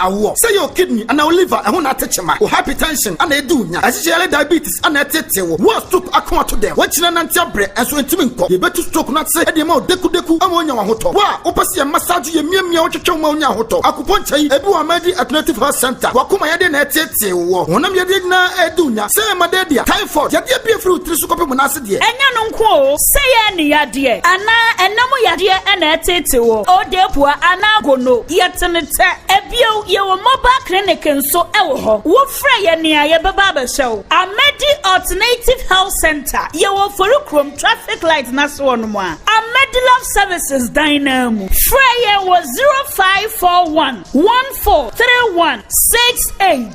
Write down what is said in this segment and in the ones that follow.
awoɔ. Sɛ yɛ wo kidney anaa wo liver ɛho na ate kyema, wo hypertension ana ɛdi wo nya, ɛhyehyɛ yɛle diabetes ana ɛtete wo, wo a stroke ako ato dɛm, woakyina nante abrɛ ɛnso ntumi nkɔ, yɛbɛtu stroke no ase ɛde ma wo dekudeku ama woanya wahotɔ. Wo a wopɛ sɛ yɛ massage, yɛ miamia, wotwetwe wo ma wonya ahotɔ, acupuncture yi ebi wɔ Amadi Alternative Health Center. Wakoma yɛde na ɛtetee wɔ honam yɛdeɛ nyinaa ɛdi wo nya, sɛ yɛ malaria, typhoid, yadeɛ bi afiri wo tiri so kɔpem wo n'ase deɛ. Ɛnyɛ no nko o, sɛ yɛ ne yadeɛ anaa ɛnam yadeɛ ɛna ɛtete wɔ odepua anaa gono, yɛtene tɛ. Ebio, yɛwɔ mobile clinic nso ɛwɔ hɔ. Wofrɛ yɛ nea yɛbɛba abɛhyɛ wo. Amadi Alternative Health Center, yɛwɔ Forikurom traffic light n'ase wɔ nom a Amadi Love Services dan naa mu. Frɛ yɛ wɔ 0541 1431 68,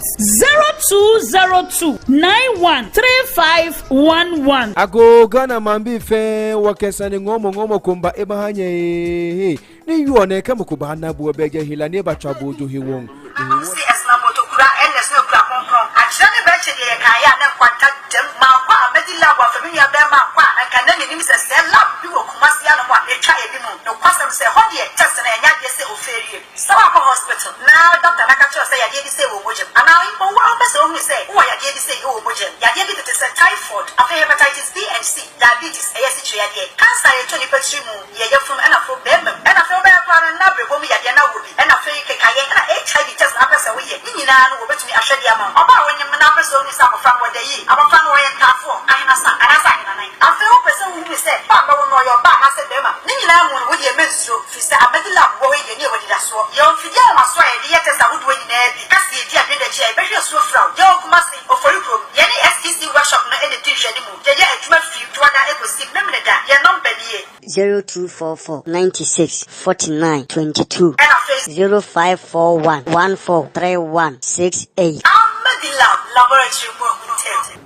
0202 913511. Ago Ghana man bi fɛn wɔ kɛsani ŋɔmɔ ŋɔmɔ komba eba ha nye ni yuɔ ne kama ko ba na bu bɛgɛ hila ne ba twa bojo he wɔn. Si ɛsena motokura ɛnɛ so ekura kronkron akyerɛ ne bɛkyɛ deɛ yɛkaeɛ a ne nkwanta dɛm maakɔ a mɛdi lab afa me nua bɛrima akɔ a nka na n'anim sɛ lab bi wɔ Kumasi anom a ɛtwa anim. Nokwasɛm sɛ hɔ deɛ, test no ɛnyɛ adeɛ sɛ ofɛrie sɛ wakɔ hospital na doctor naka kyerɛ sɛ yadeɛ bi sɛ wɔ mogyam anaa mpo wo a wopɛ sɛ wohunu sɛ wowɔ yadeɛ bi sɛ ɛwɔ mogyam, yadeɛ bi tete sɛ typhoid, afei hepatitis B and C, diabetes, ɛyɛ sikyire yadeɛ, cancer a yɛtɔ nipa tiri mu, yɛyɛ funu, ɛna afei bɛrima mu, ɛna afei wobɛyɛ koraa no na abrɛbɔ mu yadeɛ na wɔ bi, ɛna afei kekayɛ, ɛna HIV test na apɛ sɛ woyɛ ne nyinaa no, wɔbɛtumi ahwɛ de ama wo. Ɔbaa a wonyim na apɛ sɛ wohunu sɛ abɔfra no wɔda yie, abɔfra no wɔyɛ ntaafoɔ ahenasa anaasɛ ahenanan, afei wopɛ sɛ wohunu sɛ ba a bɛwo no ɔyɛ ɔbaa anaasɛ bɛrima, ne nyinaa mu no, wodeɛ mɛnsuro, firi sɛ Amadi Lab wɔ hɔ yi deɛ ne yɛwɔ anidasoɔ. Yɛwɔ mfidie ahomasoɔ a yɛde yɛ test ahodoɔ nyinaa bi kasi yɛdi adwene akyi a yɛbɛhwɛ asuo fra wo. Yɛwɔ Kumase, Ofori Kurom, yɛne STC Workshop no ɛna di nhwɛne mu. Yɛyɛ adwuma firi Dwoada ɛkɔsi Memeneda. Yɛn nɔmba nie: 0244 96 49 22. Ɛna afei 0541 14 31 68. Amadi Lab Laboratory mu ahunu.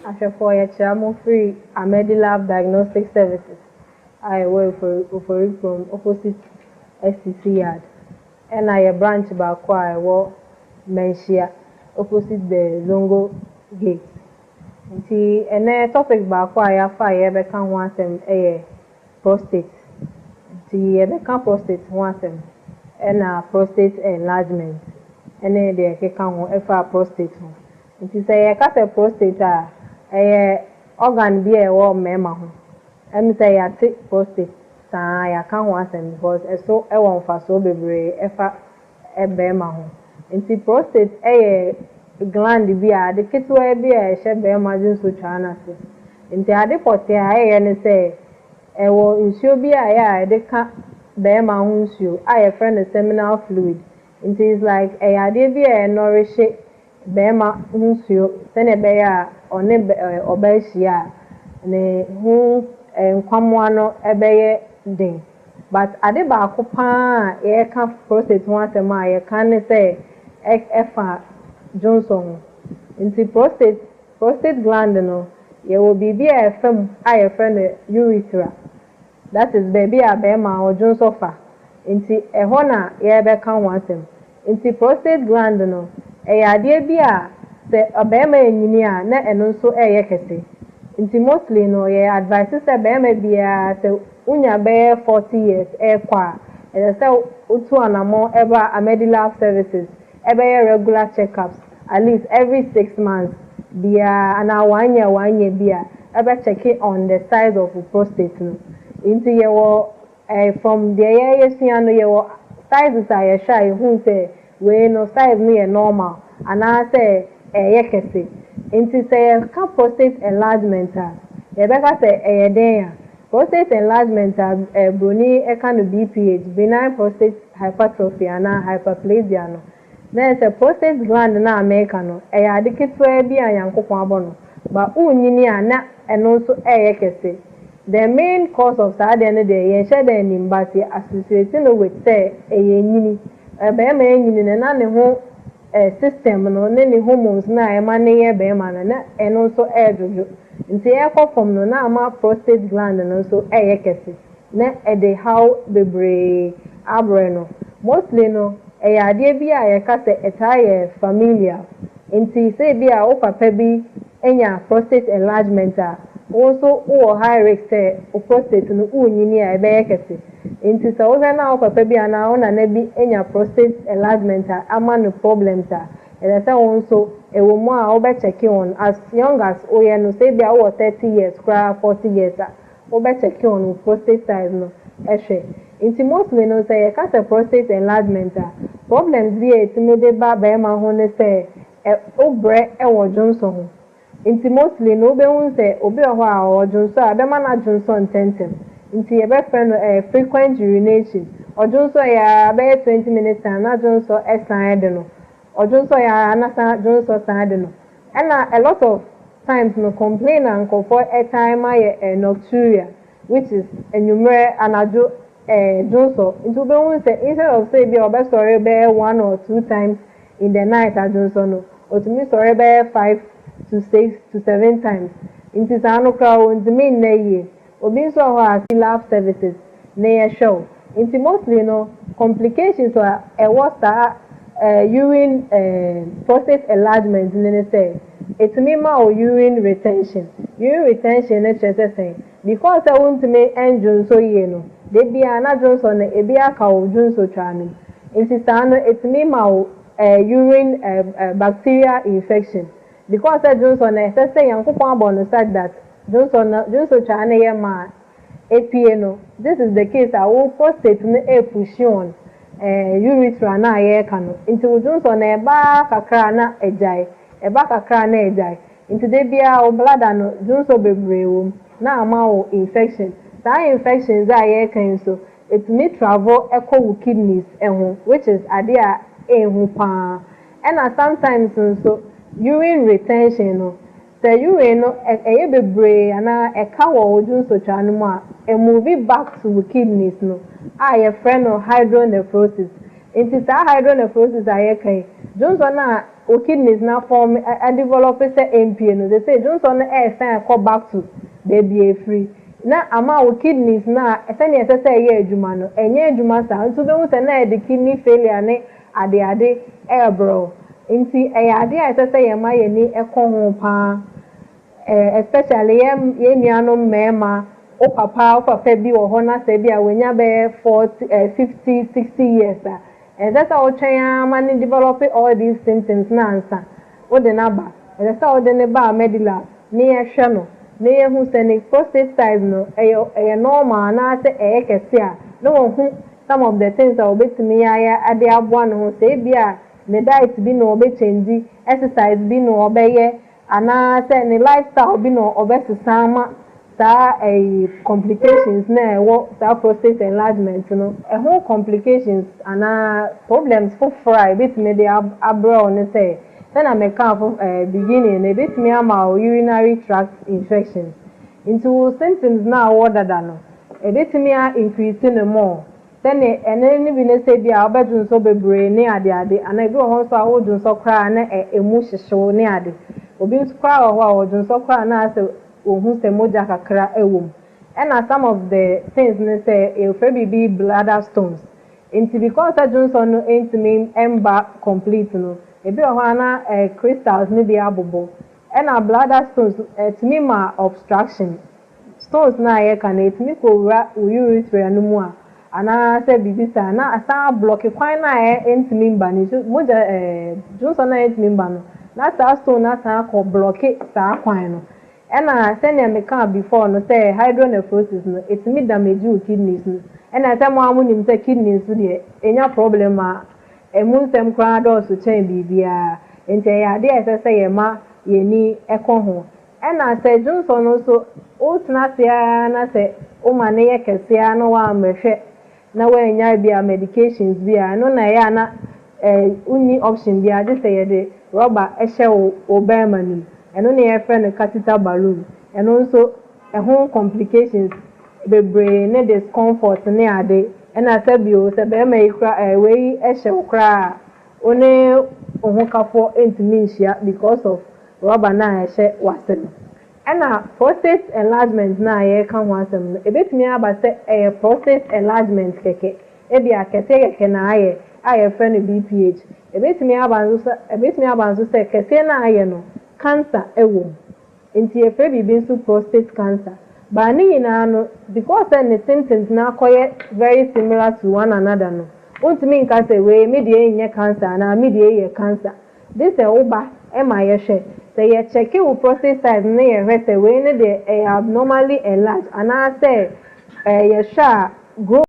Ahwɛfoɔ, yɛkyerɛ mo firi Amedilab Diagnostic Services a ɛwɔ Oforikrom opposite STC Yard, ɛna yɛ branch baako a ɛwɔ Manhyia opposite the Zongo Gate. Nti ɛnɛ topic baako a yɛafa a yɛbɛka ho asɛm yɛ prostate. Nti yɛbɛka prostate ho asɛm, ɛna prostate enlargement ɛne deɛ ɛkeka ho ɛfa prostate ho. Nti sɛ yɛka sɛ prostate a, ɛyɛ organ bi a ɛwɔ mmarima ho. Sɛ yɛate prostate saa, yɛaka ho asɛm because ɛso ɛwɔ mfasoɔ bebree ɛfa bɛrima ho. Nti prostate ɛyɛ gland bi a ade ketewa bi a ɛhyɛ bɛrima dwonsotwaa no ase. Nti ade pɔtee a ɛyɛ ne sɛ ɛwɔ nsuo bi a ɛyɛ a yɛde ka bɛrima ho nsuo a yɛfrɛ no seminal fluid. Nti it's like ɛyɛ adeɛ bi a ɛnɔrehye bɛrima ho nsuo sɛnea ɛbɛyɛ a ɔne ɔbaa hyia a, ne ho nkwammoa no ɛbɛyɛ den. But ade baako paa a yɛreka prostate ho asɛm a yɛka ne sɛ ɛfa dwonsɔ ho. Nti prostate gland no, yɛwɔ biribi a ɛfa mu a yɛfrɛ no urethra, that is baabi a bɛrima ɔdwonsɔ fa. Nti ɛhɔ na yɛrebɛka ho asɛm. Nti prostate gland no, ɛyɛ adeɛ bi a sɛ ɔbarima enyini a, na ɛno nso ɛyɛ kɛse. Nti mostly no, yɛ advice sɛ bɛrima biara, sɛ wonya bɛyɛ 40 years ɛrekɔ a, ɛsɛ sɛ wotu anammɔn ɛba Amedilab Services ɛbɛyɛ regular checkups, at least every 6 months biara anaa one year, one year bi a ɛbɛ check on the size of prostate no. Nti yɛwɔ from deɛ yɛyɛ no, yɛwɔ sizes a yɛhwɛ a yɛhu sɛ wei no size no yɛ normal anaasɛ ɛyɛ kɛse. Nti sɛ yɛka prostate enlargement a, yɛbɛka sɛ ɛyɛ den a prostate enlargement a broni ɛka no BPH, benign prostate hypertrophy anaa hyperplasia no, na yɛ sɛ prostate gland na ameka no, ɛyɛ ade ketewa bi a Nyankopɔn abɔ no ba wonyini a, na ɛno nso ɛyɛ kɛse. The main cause of saa adeɛ no deɛ, yɛnhyɛ dɛ anim, but yɛ associate no with sɛ ɛyɛ nyini, bɛrima nyini no na ne ho system no ne ne hormones na ɛma ne yɛ bɛrima no, na ɛno nso ɛɛdwodwo. Nti ɛkɔ fam no, na ama prostate gland no nso ɛyɛ kɛse na ɛde haw bebree abrɛ no. Mostly no, ɛyɛ adeɛ bi a yɛka sɛ ɛtaa yɛ familial. Nti sɛ bi a wo papa bi anya prostate enlargement a, wo nso wowɔ high risk sɛ wo prostate no wonyini a ɛbɛyɛ kɛse. Nti sɛ wohwɛ na wo papa bi anaa wo nana bi anya prostate enlargement a ama no problems a, ɛsɛ sɛ wo nso ɛwɔ mu a wobɛcheck on as young as woyɛ no. Sɛ ebi a wowɔ 30 years koraa, 40 years a, wobɛcheck on wo prostate size no ɛhwɛ. Nti mostly no, sɛ yɛka sɛ prostate enlargement a, problems bi a ɛtumi de ba bɛrima ho ne sɛ ɛ wobrɛ ɛwɔ dwonso ho. Nti mostly no, wobɛhu sɛ obi wɔ hɔ a ɔwɔ dwonso a bɛma no adwonso ntɛntɛm, nti yɛbɛfrɛ no frequent urination. Ɔdwonso yɛ a bɛyɛ 20 minutes time na dwonso ɛsan de no, ɔdwonso yɛ a na san dwonso san de no. Ɛna a lot of times no, complain a nkurɔfoɔ ɛtan ma yɛ nocturia, which is enwummerɛ, anadwo dwonso. Nti wobɛhu sɛ instead of say bi a ɔbɛsɔre bɛyɛ one or two times in the night adwonso no, otumi sɔre bɛyɛ five to six to seven times. Nti saa no koraa ontumi nna yie. Obi nso wɔ hɔ a lab services na yɛhwɛ o. Nti mostly no, complications a ɛwɔ saa urine prostate enlargement ne sɛ etumi ma o urine retention. Urine retention ne kyerɛ sɛ sɛn? Because sɛ wontumi ndwonso yie no, debi a na dwonso no ebi aka wo dwonso twa no. Nti saa no etumi ma wo urine bacteria infection, because sɛ dwonso no, ɛsɛ sɛ Nyankopɔn abɔ no such that dwonso no, dwonso twa no yɛ ma epie no. This is the case a wo prostate no epush on urethra na yɛreka no. Nti wo dwonso no ɛba kakra na ɛgyae, ɛba kakra na ɛgyae. Nti de biara wo bladder no, dwonso bebree wɔ mu na ama wo infection. Saa infections a yɛreka yi nso, etumi travel ɛkɔ wo kidneys ɛho, which is adeɛ a ɛnhu paa. Ɛna sometimes nso, urine retention no, sɛ urine no ɛyɛ bebree anaa ɛka wɔ wo dwonsotwa no mu a, ɛmove back to wo kidneys no a yɛfrɛ no hydronephrosis. Nti saa hydronephrosis a yɛka yi, dwonsɔ no a wo kidneys na form ɛdevelop sɛ mpie no, they say dwonsɔ no ɛɛsan ɛkɔ back to beebi efiri, na ama wo kidneys na sɛnea ɛsɛ sɛ ɛyɛ adwuma no, ɛnyɛ adwuma saa. Nti wobɛhu sɛ na yɛde kidney failure ne adeade ɛɛbrɛw. Nti ɛyɛ adeɛ a ɛsɛ sɛ yɛma yɛni ɛkɔ ho paa, especially yɛn nuanom mmarima. Wo papa bi wɔ hɔ na sɛ bi a wonya bɛyɛ 40, 50, 60 years a, ɛsɛ sɛ wotwɛn ama ne develop all these symptoms na ansa wode n'aba. Ɛsɛ sɛ wode ne ba Medilab ne yɛhwɛ no na yɛhu sɛ ne prostate size no ɛyɛ normal anaasɛ ɛyɛ kɛse a, na wɔn some of the things a wɔbɛtumi ayɛ ade aboa ne ho, sɛ ebi a ne diet bi na ɔbɛchange, exercise bi na ɔbɛyɛ, anaasɛ ne lifestyle bi na ɔbɛsesa ama saa ɛyi complications na ɛwɔ saa prostate enlargement no ɛho. Complications anaa problems foforɔ a ebetumi de abrɛ wo ne sɛ, sɛnea mɛka fo beginning no, ebetumi ama wo urinary tract infections. Nti wo symptoms na awɔ dada no, ebetumi a increase ne more. Sɛne ɛne ne bi ne sɛ bi a wobɛdwo nsɔ bebree ne adeade, anaa ebi wɔ hɔ nso a wodwo nsɔ koraa na emu hyehyew ne ade. Obi nso koraa wɔ hɔ a wɔdwo nsɔ koraa na asɛ ohun sɛ mogya kakra ɛwɔ mu. Ɛna some of the things ne sɛ yɛfrɛ biribi bladder stones. Nti because sɛ dwonsɔ no ntumi mba complete no, ebi wɔ hɔ a na crystals ne bi abobɔ. Ɛna bladder stones ɛtumi ma obstruction. Stones na yɛka no, ɛtumi kɔwura wo urethra no mu a, anaasɛ biribi saa, na asan ablock kwan na ɛntumi mba no nso mogya, dwonsɔ na ɛntumi mba no, na saa stone na asan akɔ block saa kwan no. Ɛna sɛnea meka before no sɛ hydronephrosis no, ɛtumi damage wo kidneys no. Ɛna sɛ mo a mo nim sɛ kidneys deɛ, ɛnya problem a, ɛmu nsɛm koraa dɔɔso kyɛn biribiara. Nti ɛyɛ adeɛ a ɛsɛ sɛ yɛma yɛni ɛkɔ ho. Ɛna sɛ dwonsɔ no nso, wotena ase ara na sɛ woma ne yɛ kɛseɛ na woammɛhwɛ na woanya bi a medications bi a, ɛno na ɛyɛ a na wonni option bi a gye sɛ yɛde rɔba ɛhyɛ wo bɛrima no mu. Ɛno na yɛfrɛ no catheter balloon. Ɛno nso ɛho complications bebree ne discomfort ne ade. Ɛna sɛbio sɛ bɛrima yi kora wei ɛhyɛ wo koraa a, wo ne wo ho kafoɔ ntumi nhyia because of rɔba no a ɛhyɛ w'ase no. Ɛna prostate enlargement na a yɛreka ho asɛm no, ebetumi aba sɛ ɛyɛ prostate enlargement kɛkɛ, ebi a kɛseɛ kɛkɛ na ayɛ a yɛfrɛ no BPH. Ebetumi aba nso sɛ kɛseɛ na ayɛ no, cancer ɛwɔ mu, nti yɛfrɛ biribi nso prostate cancer. But ne nyinaa no, because sɛ ne symptoms no akɔyɛ very similar to one another no, wontumi nka sɛ wei me deɛ nyɛ cancer anaa me deɛ yɛ cancer. Gye sɛ woba ma yɛhwɛ. Sɛ yɛkyɛke wo prostate size no na yɛhwɛ sɛ wei no deɛ ɛyɛ abnormally enlarged anaasɛ yɛhwɛ a growth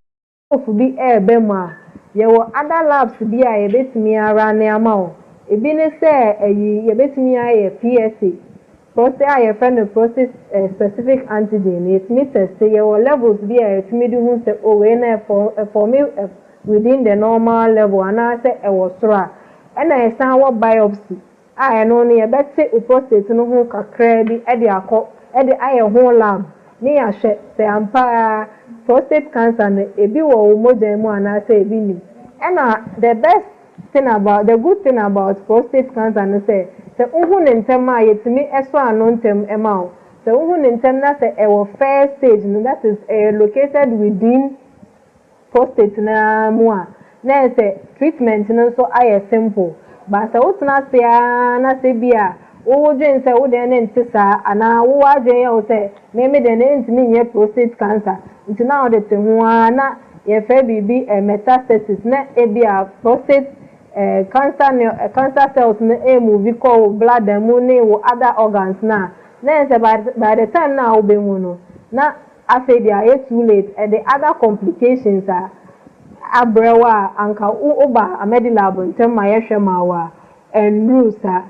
bi ɛreba mu a, yɛwɔ other labs bi a yɛbɛtumi ara ne ama wo. Ebi ne sɛ ɛyi yɛbɛtumi ayɛ PSA, prostate a yɛfrɛ no prostate specific antigen no, yɛtumi test. Yɛwɔ levels bi a yɛtumi de hu sɛ o wei no ɛfɔmi within the normal level anaasɛ ɛwɔ soro a. Ɛna yɛsan wɔ biopsy a ɛno no yɛbɛte wo prostate no ho kakraa bi ɛde akɔ ɛde ayɛ ho lab ne yɛahwɛ sɛ ampa prostate cancer no ebi wɔ wo mogya mu anaasɛ ebi nim. Ɛna the good thing about prostate cancer no sɛ wohu ne ntɛm a, yɛtumi ɛsɔ ano ntɛm ɛma wo. Sɛ wohu ne ntɛm na sɛ ɛwɔ first stage no, that is, ɛyɛ located within prostate naa mu a, na yɛ sɛ treatment no nso ayɛ simple. But sɛ wotena ase ara na sɛ bi a wowɔ dwen sɛ wo deɛ ne nte saa anaa wowɔ adwene yɛ wo sɛ meme deɛ ne ntumi nyɛ prostate cancer nti na wɔde te ho ara na yɛfrɛ biribi metastasis, na ebi a prostate cancer ne cancer cells no emove kɔ wo bladder mu ne wo other organs na yɛ sɛ by the time na wobɛhu no na afei deɛ ayɛ too late, ɛde other complications a abrɛ wo a anka woba Amedilab ntɛm ma yɛhwɛ ma wo a ɛnnuru saa.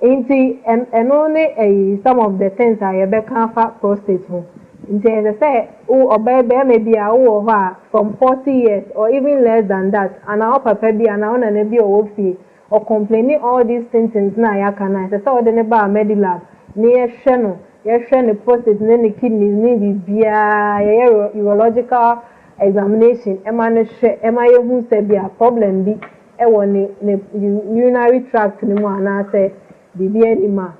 Nti ɛno ne ɛyi some of the things a yɛbɛka afa prostate ho. Nti ɛsɛ sɛ wo ɔbaa bɛrima bi a wowɔ hɔ a from 40 years or even less than that, anaa wo papa bi anaa wo nana bi a ɔwɔ fie ɔcomplain all these symptoms na yɛaka no, ɛsɛ sɛ ɔde ne ba Amedilab ne yɛhwɛ no, yɛhwɛ ne prostate ne ne kidneys ne biribiara, yɛyɛ urological examination ɛma no hwɛ ɛma yɛhu sɛ bi a problem bi ɛwɔ ne urinary tract ne mu anaasɛ biribi anim a.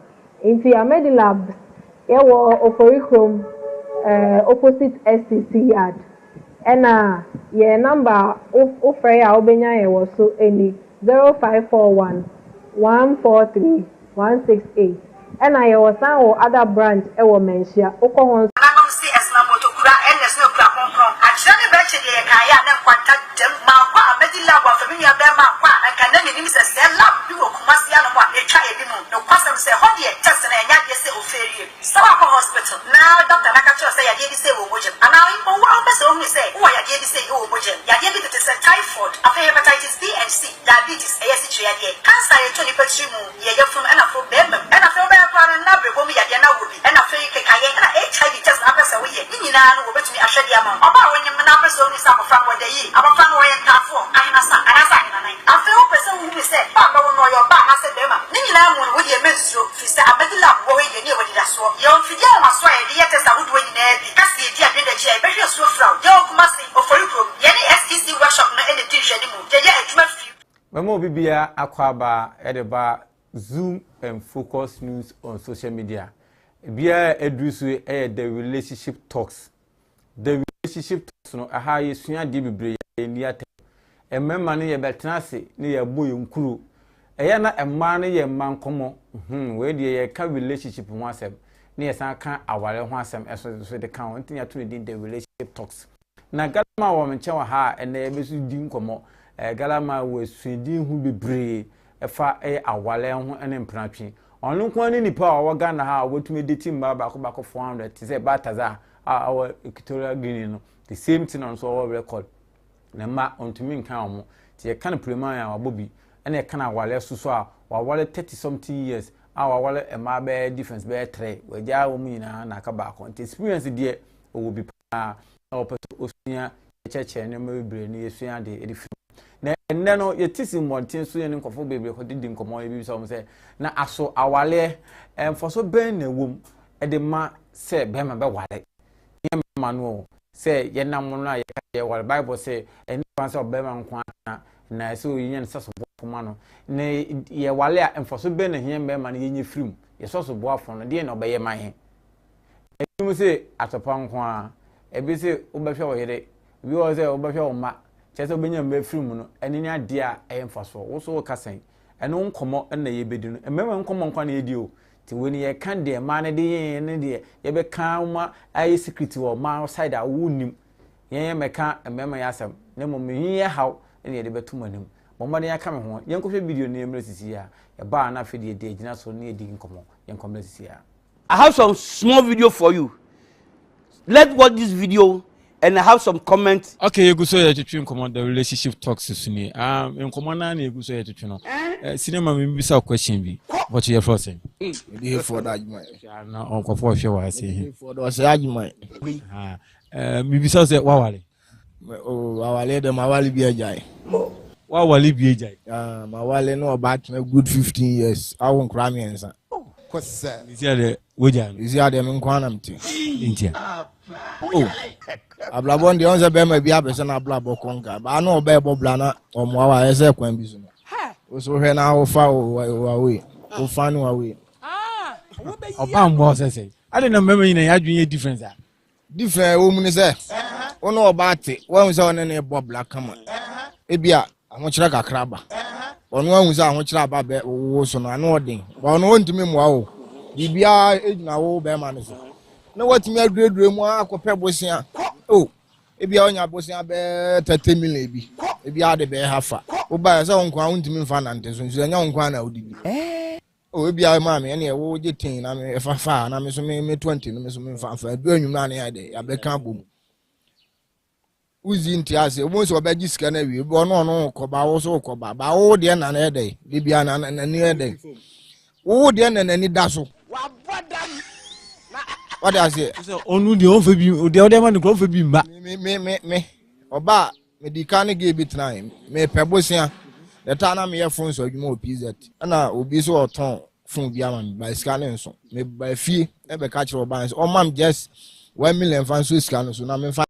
Nti Amedilab yɛwɔ Oforikrom, opposite STC yard, ɛna yɛ number wofrɛ yɛ a wobɛnya yɛ wɔ so ɛni 0541143168. Ɛna yɛwɔ san wɔ other branch ɛwɔ Manhyia, wokɔ hɔ nso. Nanom si ɛsena motokura ɛnɛ sɛ okura kronkron akyerɛ ne bɛkyɛ deɛ yɛkaeɛ a ne nkwanta dɛm maakɔ a mɛdi lab afa me nua bɛrima akɔ a anka na menim sɛ sɛ lab bi wɔ Kumase anom a ɛtwa anim. Nokwasɛm sɛ hɔ deɛ test no ɛnyɛ adeɛ sɛ ofɛrie sɛ woakɔ hospital na doctor naka kyerɛ sɛ yadeɛ bi sɛ wɔ mogyam anaa mpo wo a wopɛ sɛ wohunu sɛ wowɔ yadeɛ bi sɛ ɛwɔ mogyam, yadeɛ bi tete sɛ typhoid, afei hepatitis B and C, diabetes, ɛyɛ sikyire yadeɛ, cancer a yɛtɔ nipa tiri mu, yɛ yɛfunu ɛna afo bɛrima mu, ɛna afei wobɛyɛ koraa no na abrɛbɔ mu yadeɛ na wɔ bi, ɛna afei kekayɛ, ɛna HIV test na apɛ sɛ woyɛ ne nyinaa no, wɔbɛtumi ahwɛ de ama wo. Ɔbaa a wonyim na apɛ sɛ wohunu sɛ abɔfra no wɔda yie, abɔfra no wɔyɛ ntaafoɔ, ahenasa anaasɛ ahenanan, afei wopɛ sɛ wohunu sɛ ba a bɛwo no ɔyɛ ɔbaa anaasɛ bɛrima, ne nyinaa mu no wodeɛ mɛnsuro, firi sɛ Amedilab wɔ hɔ yi deɛ ne yɛwɔ anidasoɔ. Yɛwɔ mfidie ahomasoɔ a yɛde yɛ test ahodoɔ nyinaa bi ka sɛ yɛdi adwene dakyi a yɛbɛhwɛ asuo fra wo. Yɛwɔ Kumase, Ofori kurom. Yɛne SEC workshop no na ɛdi nhwɛanimu. Yɛyɛ adwuma firi. Mɛma obi biara akɔ aba de ba Zoom and Focus News on social media. Biara aduru so yɛ The Relationship Talks. The Relationship Talks no, ɛha yɛsua adeɛ bebree, yɛn ani atɛm. Mmarima no yɛbɛtena ase ne yɛbɔ yɛn kuro. Ɛyɛ na mmaa no yɛ mma nkɔmmɔ. Wei deɛ yɛka relationship ho asɛm ne yɛsan ka aware ho asɛm ɛso so de ka ho. Nti yɛato ne din The Relationship Talks. Na Galama wɔ me nkyɛn wɔ ha a ɛnɛ yɛbɛso di nkɔmmɔ. Galama wɔ asuadin ho bebree ɛfa ɛyɛ aware ho ne mpenatwe. Ɔno nko ara ne nipa a ɔwɔ Ghana ha a wɔtumi de ti mmaa baako baako 400 te sɛ Baltazar a ɔwɔ Equatorial Guinea no. The same thing, ɔno nso ɔwɔ record. Na mma ɔntumi nka wɔn. Nti yɛka no Suleiman a wabɔ bi, ɛna yɛka no aware so so a waware 30 something years a waware mmaa bɛyɛ difference bɛyɛ three, wagyaa wɔn nyinaa na aka baako. Nti experience deɛ ɔwɔ bi paa na ɔpɛ sɛ ɔsua kyerɛkyerɛ nneɛma bebree na yɛsua adeɛ ɛde firi mu. Na ɛnnɛ no yɛte si mmɔnten so, yɛne nkurɔfoɔ bebree kɔdidi nkɔmmɔ, yɛbisa wɔn sɛ na aso awareɛ mfaso bɛn na ɛwɔ mu ɛde ma sɛ bɛrima bɛware nyɛ mmarima no o, sɛ yɛnam no a yɛka yɛware. Bible sɛ ɛne kwan sɛ ɔbɛrima nko atena na ɛsɛ oyinya ne sɛ soboafo ma no. Na yɛware a, mfaso bɛn na hia mmarima no yɛnyɛ firi mu? Yɛsɔ soboafo no deɛ na ɔbɛyɛ ma yɛn. Ebinom sɛ atɔpa nko ara, ebi sɛ wobɛhwɛ wo yere, ebi wɔ sɛ wobɛhwɛ wo mma, kyerɛ sɛ wobɛnya mma firi mu no, ɛno ne adeɛ a ɛyɛ mfasoɔ. Wo so woka sɛn? Ɛno nkɔmmɔ na yɛbɛdi no. Mmarima nkɔmmɔ nkwa na yɛdi o. Nti wei no yɛka deɛ mmaa no de yɛ yɛn ne deɛ yɛbɛka ma ayɛ secret wɔ mmaa side a wonnim. Yɛn yɛ mɛka mmarima yɛ asɛm na mmom yɛn yɛ haw na yɛde bɛto mo anim. Bɔ mmɔden aka me ho. Yɛnkɔhwɛ video no yɛmmrɛ sisi a. Yɛba a na afei deɛ yɛde agyina so na yɛdi nkɔmmɔ. Yɛnkɔ mmrɛ sisi a. I have some small video for you. Let's watch this video and I have some comments. Okay, yɛgu so yɛtwetwe nkɔmmɔ the relationship talks so ni. Um, nkɔmmɔ naa na yɛgu so yɛtwetwe no. Eh, cinema mi bisa question bi. Wɔkye yɛfrɛ sɛn? Mede Hayford adwuma yɛ. Na ɔnkɔfoɔ hwɛ wɔ ase. Hayford ɔsɛ adwuma yɛ. Ah, eh, mebisa sɛ wawale? Oh, awale dɛ mawale bi agyae. Wawale bi agyae? Ah, mawale na ɔba atena good 15 years, awo nkora mmiɛnsa. Kwasɛ. Nti adeɛ wogyae no? Nti adeɛ me nko ara na mete. Ntia. Oh, abrabɔ deɛ ɔn sɛ bɛrima bi apɛ sɛ n'abrabɔ kɔ nka, baa na ɔbɛɛ bɔ bra na ɔmmoa wa ayɛ sɛ kwan bi so no. Wo so hwɛ na wofa wawei, wofa ne wawei. Ɔbaa mmoa wo sɛ sɛ. Ade na mmarima nyina yɛ adwene yɛ difference a. Different a ɛwɔ mu ne sɛ, wo ne ɔbaa te, woahu sɛ ɔne ne bɔ bra kama. Ebia ahokyerɛ kakra aba. Ɔno ahu sɛ ahokyerɛ aba bɛ wo so no, ano ɔden. Ba ɔno ɔntumi mmoa wo. Biribiara gyina wo bɛrima no so. Na watumi aduradura mu akɔpɛ bosea. Oh, ebia ɔnya bosea bɛɛ 30 million bi. Ebia ade bɛyɛ ha fa. Wobaeɛ sɛ wo nko a wontumi mfa nante so nso ɛnyɛ wo nko a na wodidi. Oh ebia maame ɛneɛ wo gye ten na me ɛfa fa na me so me me 20 no me so me nfa nfa edu anwum na ne ayɛ dɛ yabɛka abom wozi nti ase wobɛhu sɛ ɔbɛgye sika no awie ɔno ɔno kɔba wo so kɔba ba wo deɛ na na ɛdɛ de bia na n'ani ɛdɛ wo deɛ na n'ani da so wɔde aseɛ ɔno deɛ ɔmfa bi deɛ ɔde ama no kora ɔmfa bi mma me me me me ɔbaa Medi kan ne gay bi tenae. Mepɛ bosea. The time na meyɛ phone so adwuma wɔ PZ. Ɛna obi so ɔtɔn phone bi ama me, ba sika ne nso. Meba fie ɛbɛka kyerɛ ɔbaa no sɛ ɔma me just 1 million fa nso sika no so na memfa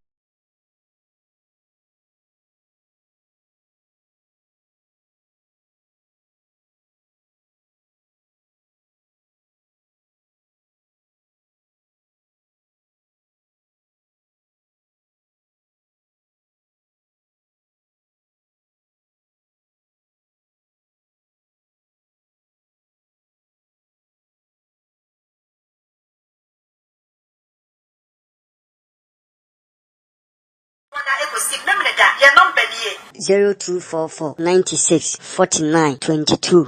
0244 96 49 22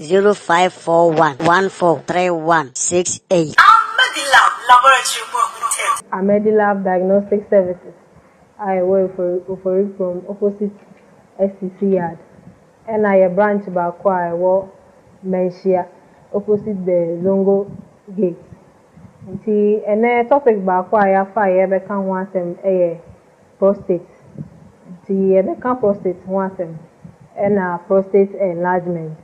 0541 14 31 68. Amedilab Diagnostic Services a ɛwɔ Oforikrom opposite STC Yard ɛna yɛ branch baako a ɛwɔ Manhyia opposite the Zongo Gate. Nti ɛnɛ topic baako a yɛafa a yɛbɛka ho asɛm yɛ prostate. Nti yɛbɛka prostate ho asɛm ɛna prostate enlargement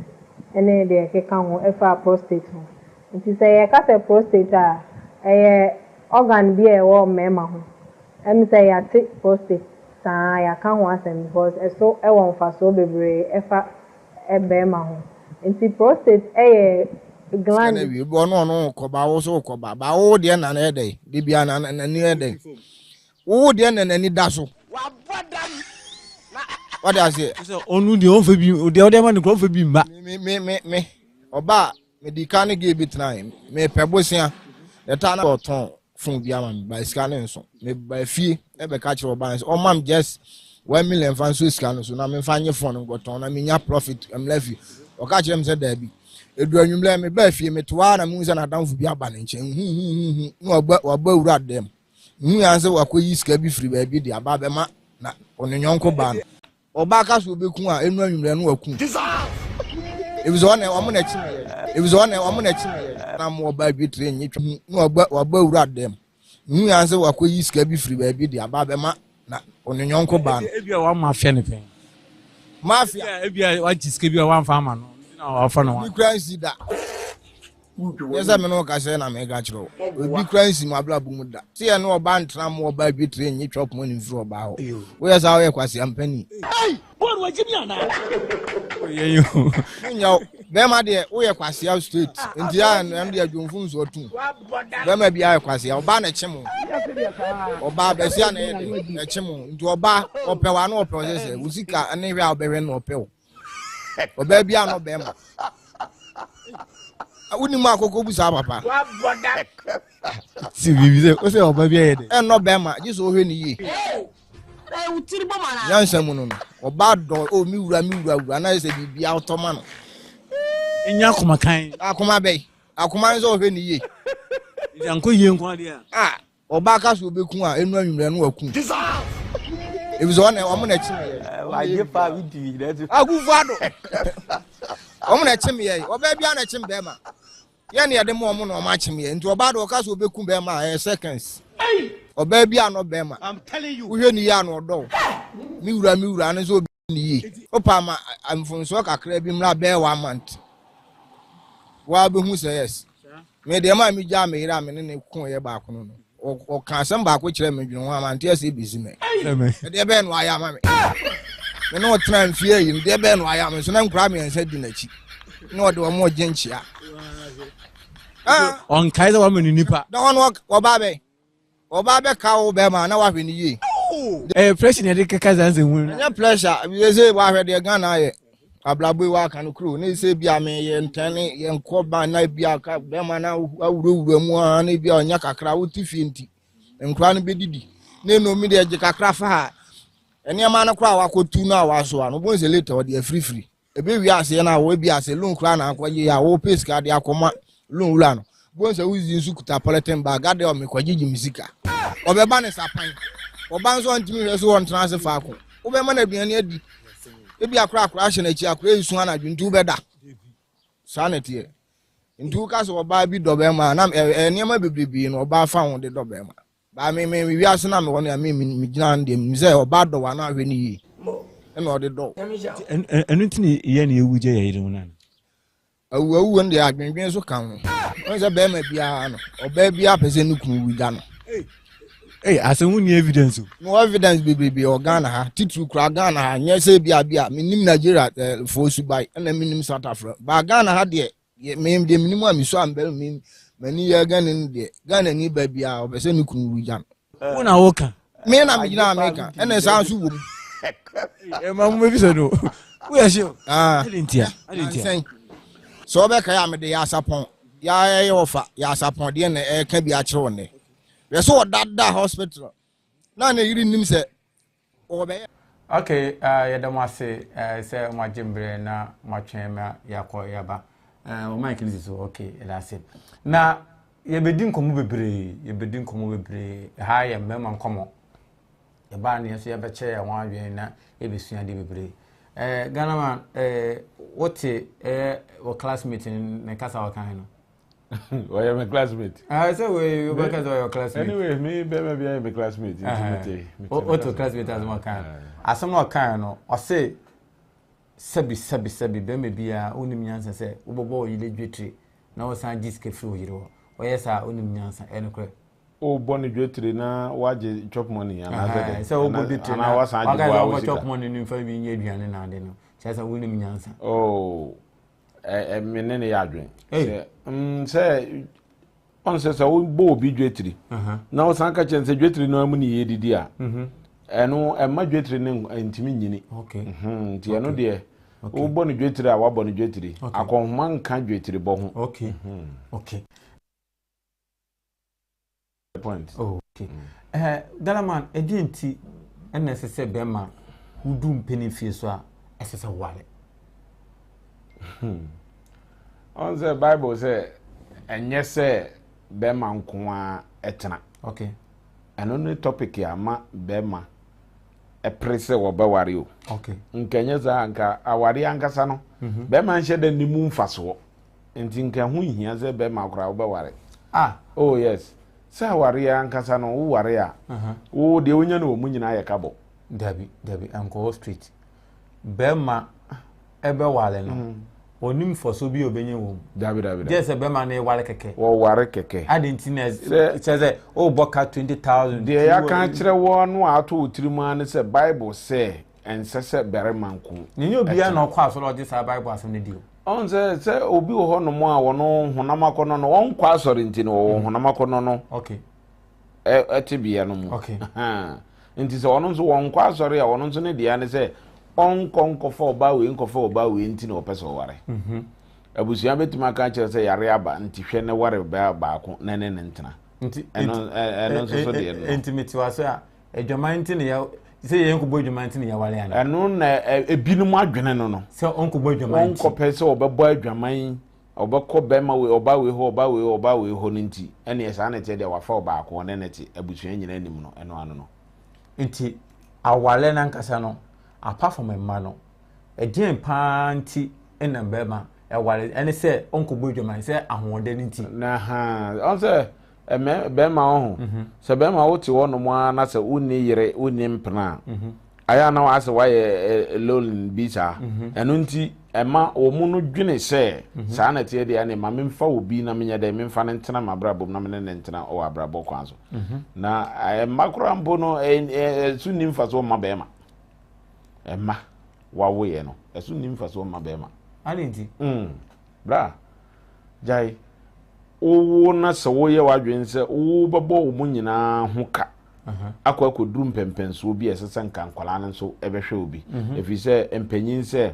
ɛne deɛ ɛkeka ho ɛfa prostate ho. Nti sɛ yɛka sɛ prostate a, ɛyɛ organ bi a ɛwɔ mmarima ho. Ɛm sɛ yɛate prostate saa yɛaka ho asɛm because ɛso ɛwɔ mfasoɔ bebree ɛfa bɛrima ho. Nti prostate ɛyɛ gland. Sika no awie. Ɔno ɔno kɔba wo so kɔba. Ba wo deɛ na na ɛdɛ. De bia na n'ani ɛdɛ. Wo deɛ na n'ani da so. Wɔde aseɛ. Sɛ ɔno deɛ ɔmfa bi deɛ ɔde ama no kora ɔmfa bi mma. Me me me me ɔbaa medi kan ne gay bi tenae. Mepɛ bosea. The time na ɔtɔn phone bi ama me ba sika ne nso. Meba fie ɛbɛka kyerɛ ɔbaa sɛ ɔma me just 1 million fa nso sika no so na memfa nye phone nkɔtɔn na menya profit mla fie. Ɔka kyerɛ me sɛ daabi. Edu anwummerɛ mebaa fie metoa na mehu sɛ n'adamfo bi aba ne nkyɛn. Huhuhuhu na waba waba wura dɛm. Mehu ya sɛ wakɔyi sika bi firi baabi de aba abɛma na ɔne yɔnko baa no. Ɔbaa ka sɛ ɔbɛku a ɛnu anwummerɛ no waku. Efisɛ ɔne ɔmo na ɛkyi yɛ. Efisɛ ɔne ɔmo na ɛkyi yɛ. Na mo ɔbaa dwetire nye twa hu na waba waba wura dɛm. Mehu ya sɛ wakɔyi sika bi firi baabi de aba abɛma na ɔne yɔnko baa no. Ebia wama afia ne pɛn. Mafia. Ebia wagye sika bi a wamfa ama no. Na wafa no. Bi kura nsi da. Nyɛ sɛ me ne wo kasa na meka kyerɛ wo. Obi kura nsi mu abrabɔ mu da. Sɛ yɛ ne ɔbaa ntena mo ɔbaa dwetire nye twɛ pɔn ne mfiri ɔbaa hɔ. Woyɛ saa woyɛ kwasea mpani. Menyɛ wo. Bɛrima deɛ woyɛ kwasea straight. Nti a ɛno deɛ dwomfo nso atum. Bɛrima bi ayɛ kwasea. Ɔbaa na ɛkye mo. Ɔbaa bɛsia na ɛyɛ de ɛkye mo. Nti ɔbaa ɔpɛ wa na ɔpɛ ɔsɛ sɛ wo sika ne hwɛ a ɔbɛhwɛ na ɔpɛ wo. Ɔbaa bi a na ɔbɛrima. Wonim akoko bu saa papa. Si biribi sɛ wosɛ ɔba bi ayɛ dɛ. Ɛnnɔ bɛrima gye sɛ ɔhwɛ ne yie. Nyansa mu no no ɔba dɔ o mi wura mi wura wura na yɛ sɛ biribi awotɔ ma no. Ɛnyɛ akoma kan. Akoma bɛyi akoma no sɛ ɔhwɛ ne yie. Nti ankɔ yie nko adeɛ a. Ah ɔbaa ka sɛ ɔbɛku a ɛnu anwummerɛ no waku. Efisɛ ɔna ɔmo na ɛkye meyɛ. Wagye paa bi di na. Akufo Addo ɔmo na ɛkye meyɛ ɔbaa bi a na ɛkye bɛrima. Yɛn na yɛde ma ɔmo na ɔmo akyem yɛn nti ɔbaa de ɔka sɛ ɔbɛku bɛrima a ɛyɛ seconds. Ɔbaa bi anɔ bɛrima. Wohwɛ ne yie a na ɔdɔ wo. Me wura me wura no nso ɔbɛ ne yie. Wopa ama mfomsoɔ kakra bi mmra bɛyɛ one month. Waa bɛhu sɛ yes. Me deɛ maa me gyaa me yere a me ne ne ko yɛ baako no no. Ɔka asɛm baako kyerɛ me dwene ho a mante ase bɛsi nɛ. Ɛdeɛ bɛyɛ no ayɛ ama me. Me ne ɔtena mfie ayi no deɛ bɛyɛ no ayɛ ama me so na nkura mmiɛnsa di n'akyi. Na ɔde wɔn ɔgye nkyea. Ɔnkae sɛ wama ne nipa. Na ɔno ɔba bɛ ɔba bɛka wo bɛrima na wahwɛ ne yie. Ɛyɛ pressure na yɛde keka saa nsɛm hunu no. Ɛnyɛ pressure yɛ sɛ wahwɛ deɛ Ghana ayɛ. Abrabɔ yi waka no kuro ne sɛ bi a me yɛ ntɛn yɛ nkɔ ban na bi a ka bɛrima na awurawura mu a na bi a ɔnya kakra wote fie nti nkora no bɛdidi na eno mi deɛ gye kakra fa ha nneɛma no koraa wakɔtu no a wasoa no wobɛhu sɛ later ɔde afirifiri Ebe wie aseɛ no a wɔbi ase loan koraa na akɔgye yɛ a wɔpɛ sika de akɔma loan wura no. Bohu sɛ wodzi nso kuta polythene bag adeɛ ɔ mekɔgyegye me sika. Ɔbɛba ne sapan. Ɔba nso ɔntumi nhwɛ so ɔntena ase faako. Wobɛma no aduane adi. Ebi akora akora ahyɛ n'akyi akora esu anadwo nti wobɛda. Saa na ɛteɛ. Nti woka sɛ ɔbaa bi dɔ bɛrima a na ɛyɛ nneɛma bebrebe na ɔbaa fa ho de dɔ bɛrima. Ba me me wiase na mewɔ no a me me gyina no deɛ menim sɛ ɔbaa dɔ wa na ahwɛ no yie ɛna ɔde dɔ. Ɛno nti ne yɛ ne yɛwu gya yɛ yere ho no ana? Awu awu no deɛ adwendwen so ka ho. Wɔn sɛ bɛrima biara no ɔbaa biara pɛ sɛ ne kunu wu gya no. Ee asɛm wo ni evidence o. Mewɔ evidence bebrebe wɔ Ghana ha titiriw koraa Ghana ha nyɛ sɛ bi a bi a menim Nigeria eh, foɔ suban ɛna menim South Africa ba Ghana ha deɛ Deɛ me deɛ menim a mesu a mbɛ me m'ani yɛ Ghana ni deɛ Ghana ni ba biara ɔpɛ sɛ ne kunu wu gya no. Wo na woka. Me na megyina a meka ɛna saa nso wɔ mu. Ɛma mo bɛbisa no woyɛ sure. Ah. Ade ntia ade ntia. Sɛn sɛ ɔbɛka yɛ a mede yɛ asapɔn yɛ ɛyɛ ɔfa yɛ asapɔn deɛ na ɛka bi akyerɛ wo nnɛ. Hwɛ sɛ ɔda da hospital na ne yere nim sɛ Wɔbɛyɛ. Ok uh, yɛda mo ase uh, sɛ moagye mberɛ na moatwɛn ma yɛakɔ yɛaba. Uh, wɔ mic no si so, ok, yɛda ase. Na yɛbɛdi nkɔmmɔ bebree, yɛbɛdi nkɔmmɔ bebree. Ɛha yɛ mmarima nkɔmmɔ. Yɛbaa ne yɛn nso yɛbɛkyerɛ yɛn ho adwene na yɛbɛsua adeɛ bebree. Uh, Ghana man, uh, wote ɛyɛ uh, wɔ classmate ne kasa wɔkan no? ɔyɛ me classmate. Ah, sɛ wei wobɛka sɛ ɔyɛ classmate. Anyway, me bɛrima bi ayɛ me classmate nti mete. Wote classmate asɛm ɔka no. Asɛm na ɔka no, ɔse sɛbi sɛbi sɛbi bɛrima biara wonim nyansa sɛ wobɛbɔ wo yere dwetire na wosan gye sika firi wo yere hɔ. Ɔyɛ saa wonim nyansa, ɛyɛ nokorɛ. Wobɔ no dwetire na woagye chop money anaasɛ dɛ? Sɛ wobɔ dwetire na wasan agye boa wo sika. Chop money no mfa bi nyɛ aduane na ade no. Kyerɛ sɛ wonim nyansa. Oh. ɛ me ne ne yɛ adwene sɛ mm, sɛ ɔn sɛ sɛ wobɔ obi dwetiri na wosan ka kyerɛ sɛ dwetiri no amu ne yɛ didi a mhm. ɛno ɛma dwetiri no ntumi nyini mhm, nti ɛno deɛ wobɔ no dwetiri a wabɔ no dwetiri akɔnhoma nka dwetiri bɔ ho. Mhm. Point. Oh, okay. Mm. Eh, Galaman, ɛdeɛ nti ɛna ɛsɛ sɛ bɛrima wodu mpanin fie so a ɛsɛ sɛ woware? Hmm. Ɔn sɛ Bible sɛ ɛnyɛ sɛ bɛrima nko ara ɛtena. Okay. Ɛno ne topic a ma bɛrima ɛpere sɛ wɔbɛware o. Okay. Nka ɛnyɛ saa nka aware ankasa no mhm. bɛrima nhyɛ dɛ ne mu mfasoɔ. Nti nka ɛho nhia sɛ bɛrima koraa wobɛware. Ah. Oh yes. Sɛ awareɛ ankasa no woware a, wo deɛ wonya no wɔ mu nyinaa yɛ kabɔ. Dabi, dabi, ɛnkɔ hɔ straight. Bɛrima ɛbɛware no, ɔnim mfasoɔ bi a ɔbɛnya wɔ mu. Dabi, dabi, dabi. Gye sɛ bɛrima no ware kɛkɛ. Wɔware kɛkɛ. Adi nti na kyerɛ sɛ wobɔ ka 20,000. Deɛ yɛaka akyerɛ woɔ no a ato wo tirim ara ne sɛ Bible sɛ ɛnsɛ sɛ barima nko. Na ɛnyɛ obiara na ɔkɔ asɔre a ɔgye saa Bible asɛm no di o. Ɔn sɛ sɛ obi wɔ hɔnom a wɔn honam akɔnnɔ no ɔnkɔ asɔre nti no wɔwɔ mm. honam akɔnnɔ no okay. ɛte no mu. Okay. Nti sɛ ɔno nso wɔnkɔ asɔre a ɔno nso ne deɛ ne sɛ ɔnkɔ nkɔfa ɔbaa wei nkɔfa ɔbaa wei nti na ɔpɛ sɛ ɔware. Mhm. Abusua bɛtumi aka akyerɛ sɛ yare aba nti hwɛ ne ware baa baako na ne ne ntena. Nti ɛno ɛno nso so deɛ no. Nti mete wase a adwaman nti ne yɛ sɛ yɛn nkɔbɔ adwaman nti ne yɛware ana. Ɛno na ebinom adwene no no. Sɛ ɔnkɔbɔ adwaman nti. Ɔnkɔpɛ sɛ ɔbɛbɔ adwaman ɔbɛkɔ bɛrima wei ɔba wei hɔ ɔba wei hɔ ɔba wei hɔ no nti ɛneɛ saa na ɛteɛ deɛ wafa ɔbaako ɔne ne te abusua nyinaa nim no ɛno ano no. Nti aware no ankasa no apart from mma no ɛdeɛn paa nti na bɛrima ɛware ɛne sɛ ɔnkɔbɔ adwaman sɛ ahoɔden no nti. Na ha ɔn sɛ ɛmɛ bɛrima ɔho mhm. sɛ bɛrima wote hɔ nom ara na sɛ wonni yere wonni mpena a mhm. ayɛ a na wasɛ wayɛ lonely bi saa mhm. ɛno nti ɛma wɔn no dwene sɛ saa na ɛteɛ deɛ ɛne ma memfa obi na menyɛ dɛ memfa no ntena m'abrabɔ mu na mene ne ntena wɔ abrabɔ kwan so na ɛma koraa mpo no ɛso nni mfasoɔ mma bɛrima ɛma wawoyɛ no ɛso nni mfasoɔ mma bɛrima ade nti mm. bra gyae wowo na sɛ woyɛ w'adwene sɛ wobɛbɔ wo mu nyinaa ho ka akɔ akɔduru mpɛmpɛnsoɔ bi a ɛsɛ sɛ nka nkwadaa no nso bɛhwɛ obi mhm. ɛfiri sɛ mpanyin sɛ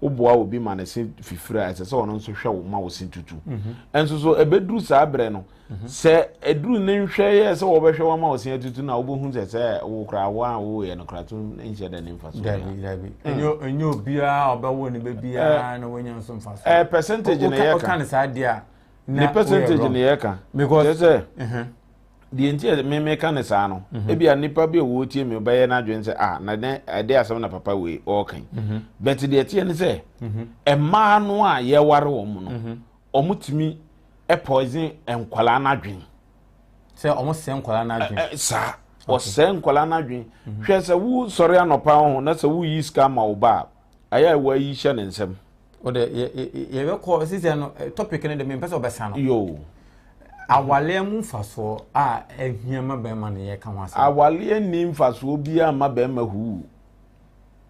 woboa obi ma ne se fifiri a ɛsɛ sɛ ɔno nso hwɛ wo ma wo se tutu mhm. ɛnso so ɛbɛduru saa berɛ no mhm. sɛ ɛduru ne nhwɛ yɛ sɛ wɔbɛhwɛ wo ma wo se atutu no a wobɛhu sɛ sɛ wo koraa wo a woyɛ no koraa to nhyɛ dɛ ne mfa so dabi dabi mm. ɛnyɛ obiara a ɔbɛwo ne bɛ biara eh, na wɔnya nso mfa so eh, percentage na yɛka woka ne saa deɛ a ne percentage na yɛka because sɛ deɛ nti a me meka ne saa no mhm. ebia nipa bi a wɔretie mi bɛyɛ n'adwene sɛ ah na dɛn ɛde asɛm na papa wei ɔreka yi mhm. but deɛ teɛ ne sɛ mhm. mmaa no a yɛware wɔn no wɔn tumi poison nkwadaa n'adwene. Sɛ wɔn sɛ nkwadaa n'adwene. Saa wɔsɛ nkwadaa n'adwene hwɛ sɛ wo sɔre anɔpa ho na sɛ woyi sika ma wo ba a ayɛ a wɔayi hyɛ ne nsam. O de yɛ yɛbɛkɔ sisi no topic no de mi mpɛ sɛ ɔbɛsa no. Yoo. Awaleɛ mu mfasoɔ a ɛhia ma bɛrima no yɛka ho asɛm. Awaleɛ nni mfasoɔ biara ma bɛrima huu.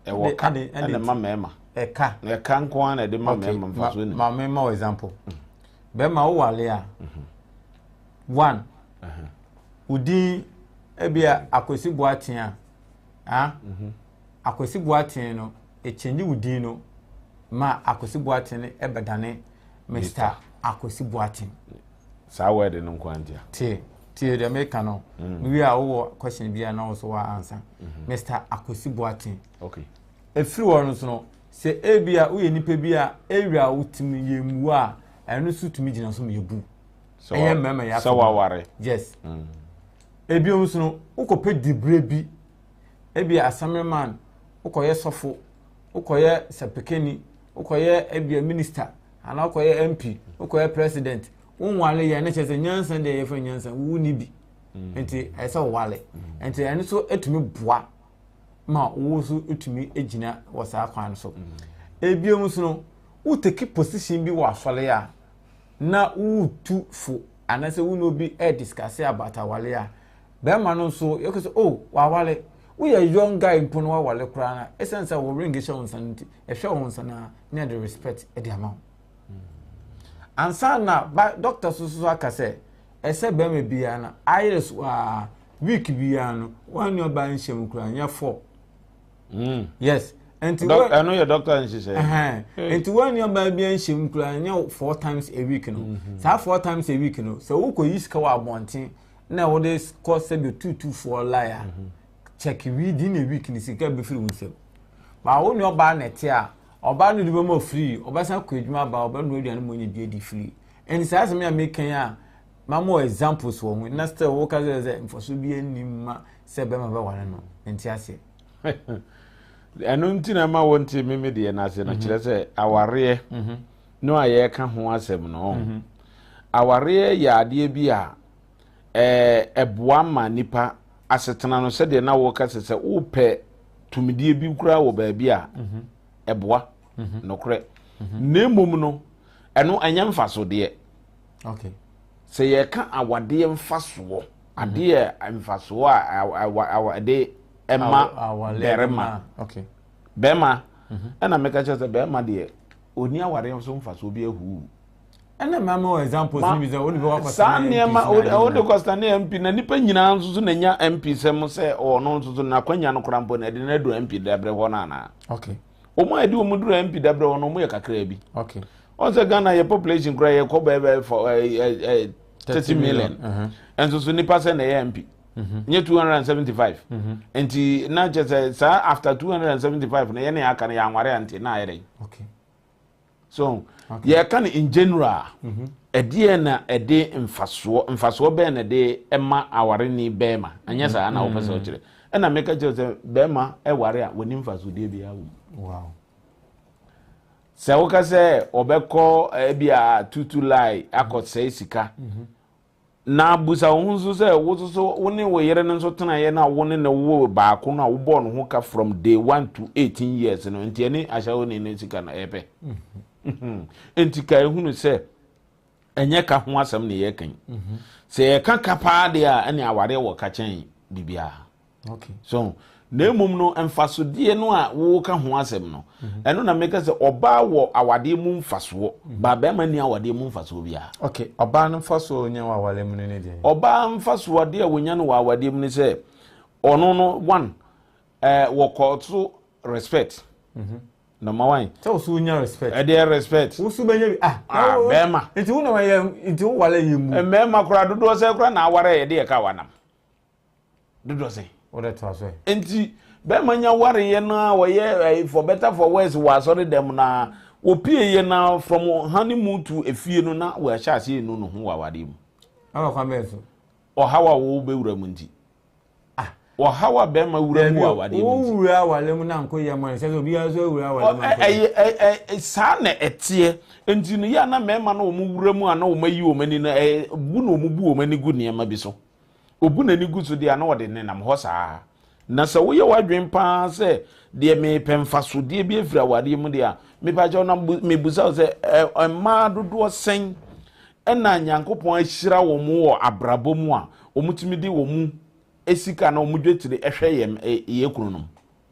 Ɛwɔ ka ɛna ma mmarima. Ɛka. Ɛka nko ara na ɛde ma mmarima mfasoɔ ni. Ma me ma wo example. Mm. Bɛrima wo wale a. Mhm. One. Wo din ebia Akwasi Boateng a. Ah. Mhm. Akwasi Boateng no, ɛkyɛngye wo din no ma Akwasi Boateng no ɛbɛdane Mr. Akwasi Boateng. Saa word no nko antia. Tie, tie deɛ meka no. Mm. Wie a wowɔ question bi a na wo so wa ansa. Mr. Mm-hmm. Akwasi Boateng. Okay. Ɛfiri hɔ no so no, sɛ ebi a woyɛ nipa bi a area a wotumi yɛ mmu a, ɛno nso tumi gyina so ma yɛbu. Ɛyɛ mmarima yɛ afɔ. Sɛ waware. Yes. Mm. Ebiom nso no, wokɔpɛ diberɛ bi Ebia assemblyman, wokɔyɛ sɔfo, wokɔyɛ sɛpekani, wokɔyɛ ebia minister, anaa wokɔyɛ MP, wokɔyɛ president, wonwale yɛ ne kyerɛ sɛ nyansa deɛ yɛfrɛ nyansa wonni bi. Mm. Nti ɛsɛ sɛ wowale. Mm. Nti ɛno nso tumi boa ma wo nso tumi gyina wɔ saa kwan no so. Mm. Ebio nso no, woteki position bi wɔ asɔre a na wotu fo anaasɛ wo ne obi ɛrediskase about awale a Bɛrima no nso yɛka sɛ oh wawale woyɛ young guy mpo no wawale koraa na ɛsiane sɛ wo ring hyɛ wo nsa no nti ɛhwɛ wo nsa no a na yɛde respect de ama wo ansa na ba doctor so so aka sɛ ɛsɛ bɛrima biara no ayere so a week biara no wɔn ne ɔbaa nhyɛ mu koraa nyɛ four mm. yes nti wɔ ɛno yɛ doctor nhyehyɛ nti wɔn ne ɔbaa biara nhyɛ mu koraa nyɛ four times a week no mm-hmm. saa four times a week no sɛ wokɔ yi sika wɔ abɔnten na wode kɔ sɛbi tutufoɔ line a mhm. check within a week ne sika bɛfiri wo nsam ba wo ne ɔbaa na ɛte a ɔbaa no de bɛma free ɔbɛsan kɔ adwuma aba ɔbɛnoa aduane ma ɔnya bi adi free ɛnti saa asɛm a meka yi a mama examples wɔ ho na still woka sɛ sɛ mfaso bi anim ma sɛ bɛma bɛware no nti aseɛ ɛno nti na ɛma wɔnte meme deɛ no ase no mhm. kyerɛ sɛ awareɛ mhm. no a yɛreka ho asɛm no awareɛ yɛ adeɛ bi a ɛboa ma nipa asetena no sɛdeɛ na wɔka sɛ sɛ wopɛ tumidie bi koraa wɔ baabi a mhm. ɛboa mhm. nokorɛ mhm. na mmom no ɛno ɛnyɛ mfasodeɛ sɛ yɛka awadeɛ mfasoɔ adeɛ mfasoɔ a ɛde ɛma bɛrima bɛrima ɛna meka kyerɛ sɛ bɛrima deɛ ɔni awadeɛ so mfasoɔ bi ahuu ɛna maa mi wɔ examples ni bi sɛ o de bɛ kɔ saa nneɛma o de kɔ sani mp na nipa nyinaa nso so na nya mp sɛm sɛ ɔno nso so n'akwanya no koraa mpo na ɛde na duru mp dabrɛ hɔ no anaa okay wɔn a ɛde wɔn duru mp dabrɛ hɔ no wɔn yɛ kakraa bi okay. Ɔn sɛ Ghana yɛ population koraa yɛ kɔ bɛyɛ bɛyɛ fɔ ɛɛ ɛɛ 30 million. Ɛnso so nipa sɛ na ɛyɛ MP. Nye 275. Nti na kyɛ sɛ saa after 275 no yɛne aka no yɛ anware a nti na ayɛ dɛn. Okay. So yɛka no in general ɛdeɛ na ɛde mfasoɔ mfasoɔ bɛn na ɛde ɛma awareni bɛrima ɛnyɛ saa na wopɛ sɛ ɔkyerɛ ɛna meka kyerɛ sɛ bɛrima ɛware a wɔni mfasodeɛ biara wɔ mu. Wow. Sɛ woka sɛ ɔbɛkɔ ebi a tutu lie akɔsɛe sika Na busa wo ho nso sɛ, wo nso so wo ne wo yere no nso tenaeɛ na wo ne no woo baako no a wobɔɔ ne ho ka from day one to 18 years no, nti ɛne ahyɛwoni no sika no ɛyɛ pɛ? Nti ka ehunu sɛ ɛnyɛ ka ho asɛm na yɛreka yi. Sɛ yɛka ka paa deɛ a, ɛne awareɛ wɔ ka kyɛn biribiara. Okay. So na mmom no mfasodeɛ no a woka ho asɛm no mhm. ɛno na meka sɛ ɔbaa wɔ awadeɛ mu mfasoɔ mhm. baa bɛrima ni awadeɛ mu mfasoɔ biara. Okay, ɔbaa no mfasoɔ ɔnya wɔ awadeɛ mu no ne deɛ. Ɔbaa mfasoɔ adeɛ a wɔnya no wɔ awadeɛ mu no sɛ ɔno no one ɛɛ wɔkɔ so respect. Mm -hmm. Number one. Sɛ woso wonya respect. Ɛdeɛ respect. Woso bɛnya bi ah. Ah bɛrima. Nti wo na wɔyɛ nti wo wale yɛ mu. Mmarima koraa dodoɔ sɛ koraa na aware yɛde yɛ ka wanam. Dodoɔ sɛn? Wode toa so ɛ. Nti bɛrima nya wareyɛ no a wɔyɛ eh, for better for worse wɔ asɔre dɛm no a wɔpie yɛ no from honeymoon to efie no na wɔahyɛ aseɛ enu ne ho wɔ awadeɛ mu. Ɛwɔ kwan bɛn so? Ɔhaw a wɔbɛwura mu nti. Ah. Ɔhaw a bɛrima wura mu wɔ awadeɛ mu nti. Wowura awadeɛ mu na nkɔ yɛ mɔ sɛ obiara nso awura awadeɛ mu ankɔ yɛ. Ɛyɛ ɛ saa na ɛteɛ nti no yɛ a na mmarima no wɔn wura mu a na wɔn ayi wɔn ani no ɛyɛ bu na wɔn bu wɔn ani gu nneɛma bi so. Obu n'ani gu so deɛ a na ɔde nenam hɔ saa. Na sɛ woyɛ w'adwene paa sɛ deɛ mepɛ mfasodeɛ bi afiri awadeɛ mu deɛ a, mepakyɛw na mebusa wo sɛ mmaa dodoɔ sɛn ɛna Nyankopɔn ahyira wɔn wɔ abrabɔ mu a wɔtumi de wɔn sika na wɔn dwetire ɛhwɛ yɛn yɛ kununom?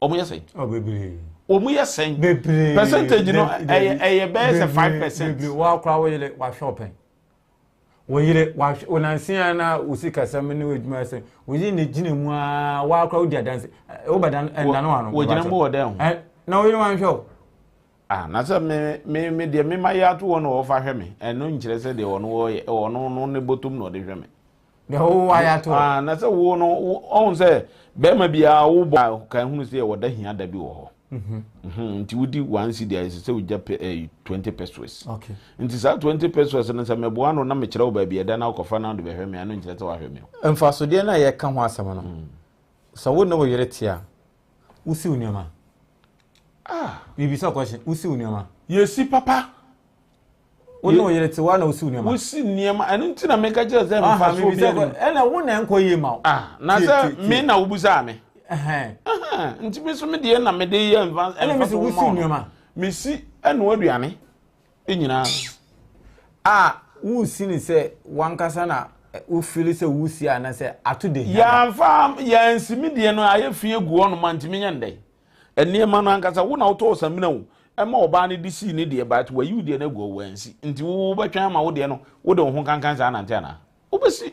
Wɔn yɛ sɛn? Oh, bebree. Wɔn yɛ sɛn? Bebree. Percentage no ɛyɛ ɛyɛ bɛyɛ sɛ 5%. Bebree. Wɔakora wɔyere wɔahwɛ ɔpɛn. Wo yere, wahwɛ, wo nanse ara na wo sikasɛm ne w'adwuma sɛ, wo yere na gyina mu ara, woakora wodi adanse, wobɛdan, ɛndane w'ano. Wɔgyina mu wɔ dɛn ho? Na wo yere wanhwɛ wo. Ah, na sɛ me, me, me deɛ me ma yɛ ato hɔ na wɔfa hwɛ me, ɛno nkyerɛ sɛ deɛ ɔno wɔyɛ, ɔno no ne bɔtɔm na ɔde hwɛ me. Deɛ wo ayɛ ato hɔ. Ah, na sɛ wo no, ɔhu sɛ bɛrima biara wobɔ kan hunu sɛ yɛwɔ da hia da bi wɔ hɔ. Mhm. Mhm, nti wodi one cedi a ɛsɛ sɛ wogya pe eh, 20 pesos. Okay. Nti saa 20 pesos no sɛ meboa no na mekyerɛ wo baabi ɛda na wokɔfa na wode bɛhwɛ me a, ɛno nkyerɛ sɛ woahwɛ me o. Mfasodeɛ no a yɛka ho asɛm no, sɛ wo ne wo yere te a, wosiw nneɛma. Ah. Mebisa question, wosiw nneɛma? Yɛsi papa. Wo ne wo yere te hɔ na wosiw nneɛma. Wosi nneɛma ɛno nti na meka kyerɛ sɛ mfasoɔ bi anim. Ɛna wo na ɛnkɔ yie ma wo. Ah, na sɛ me na wobusaa me. Nti me so me deɛ na mede yɛ mfa ɛna me sɛ wosi nneɛma. Mesi ɛnoa aduane nyinaa. A wosi ne sɛ wankasa na wofili sɛ wosi anasɛ ato de hia. Yɛnfa yɛnsi me deɛ no ayɛ fi agu hɔ nom a ntumi nyɛ ndɛ. Nneɛma no ankasa wo na wotɔɔ samina o ɛma ɔbaa no de sii ne deɛ but wayi wo deɛ no agu hɔ wansi nti wo wobɛtwɛn ama wo deɛ no wode wo ho kankan saa nante anaa wobɛsi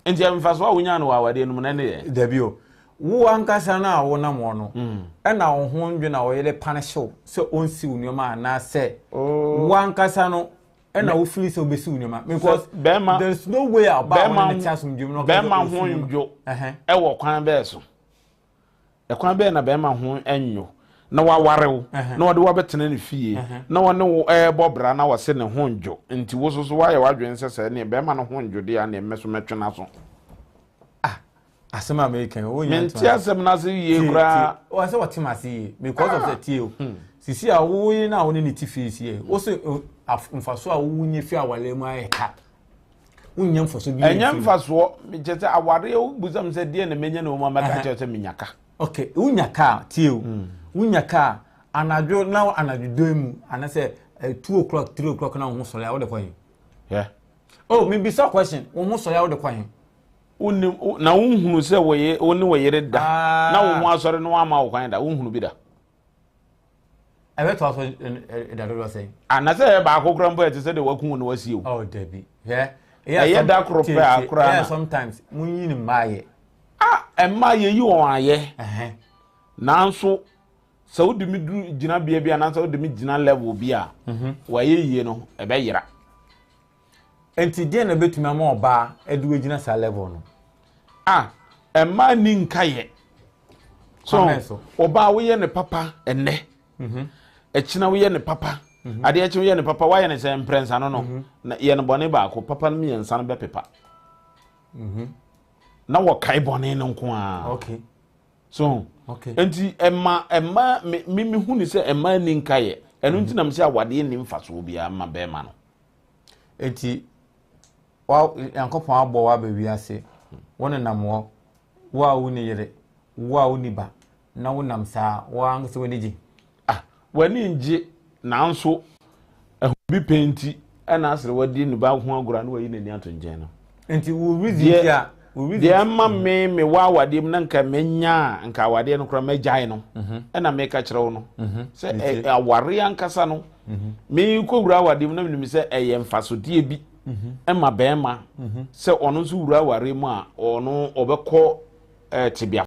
nti mfasoɔ a wonyaa no wɔ awadeɛ no mu no ɛne yɛ Dabi o wo ankasa no a wonam hɔ no ɛna wo ho ndwo na wo yere punish wo sɛ ɔnsi wo nneɛma anaasɛ wo ankasa no ɛna wo feel sɛ wobɛsi wo nneɛma because bɛrima there is no way a ɔbaa wo ne ne te asomdwoe mu na ɔka sɛ bɛrima ɔnsi ho nneɛma. ndwo Ɛhɛn. ɛwɔ kwan bɛɛ so Ɛkwan bɛn na bɛrima ho nnwo na waware wo na ɔde wo abɛtena ne fie na ɔne wo ɛrebɔ bra na ɔse ne ho ndwo nti wo soso woayɛ w'adwene sɛ sɛ neɛ bɛrima no ho ndwo deɛ a neɛ me so mɛtwe n'aso. Ah, asɛm a meka yi, wonya Mente asɛm no ase yie koraa. Wɔ sɛ wɔte m'ase yie because of sɛ tie o. Hmm. Sisi a wo yere no a wo ne ne te fie si yɛ, wo se mfaso a wonya fi aware mu ayɛ ka. Wonya mfaso bi. Ɛnyɛ mfasoɔ, kyɛ sɛ awareɛ wobusa me sɛ deɛ na menya ne wɔn a mɛka kyerɛ sɛ menya ka. Okay, wonya ka tie o. Hmm. Wonya ka anadwo na anadwo dɔn mu anasɛ eh, 2 o'clock 3 o'clock na wo ho sɔre a wode kɔ he? Yeah. Oh, mebisa question, wo ho sɔre a wode kɔ he? Wonim na wonhunu sɛ wo ne wo yere da ah. na wo ho asɔre no wama wo kwan da wonhunu bi da. Ɛbɛtoa so da dodoɔ sɛn? Anasɛ ɛyɛ baako koraa mpo ɛte sɛ deɛ waku wo na wasie wo. Oh, dabi. Hwɛ. Ɛyɛ da koro pɛ a koraa na. Ɛyɛ sometimes mo nyi ne mmaa yɛ. Ah, mmaa yɛyi wɔn ayɛ. Nanso Sɛ wode me duru gyinabea bi anaasɛ wode me gyina level bi a, mhm. wayɛ yie no ɛbɛyera. Nti deɛ na ɛbɛtumi ama ɔbaa de wagyina saa level no? Ah, ɛmaa ni nkayɛ. So ɔbaa woyɛ ne papa ɛnɛ, mhm. ɛkyina woyɛ ne papa, mhm. adeɛ kye woyɛ ne papa, woayɛ ne sɛ mprɛnsa no no, na yɛ no bɔne baako, papa no mmiɛnsa no bɛpepa. Na wɔkae bɔne no nko ara. Okay. So okay. Nti ɛma ɛma me me me hu ne sɛ ɛma ni nka yɛ. Ɛno nti na me sɛ awadeɛ nni mfasoɔ biara ma bɛrima no. Nti wa Nyankopɔn abɔ wo aba wiase, wo nenam hɔ, wo a wo ni yere, wo a wo ni ba, na wo nam saa, wo ankasa w'ani gye? Ah, w'ani ngye, nanso ɛho bi pɛ nti ɛna asere wadi ne ba ho agorɔ a na wayi n'ani ato nkyɛn no. Nti wo reason ti a, wo reason. Deɛ ɛma me me wɔ awadeɛ mu na nka menya a nka awadeɛ no koraa mɛgyae no mhm. ɛna meka kyerɛ wo no mhm. sɛ awareɛ ankasa no mhm. mekɔwura awadeɛ mu na menim sɛ ɛyɛ mfasodeɛ bi ɛma bɛrima sɛ ɔno nso wura awareɛ mu a ɔno ɔbɛkɔ tebea.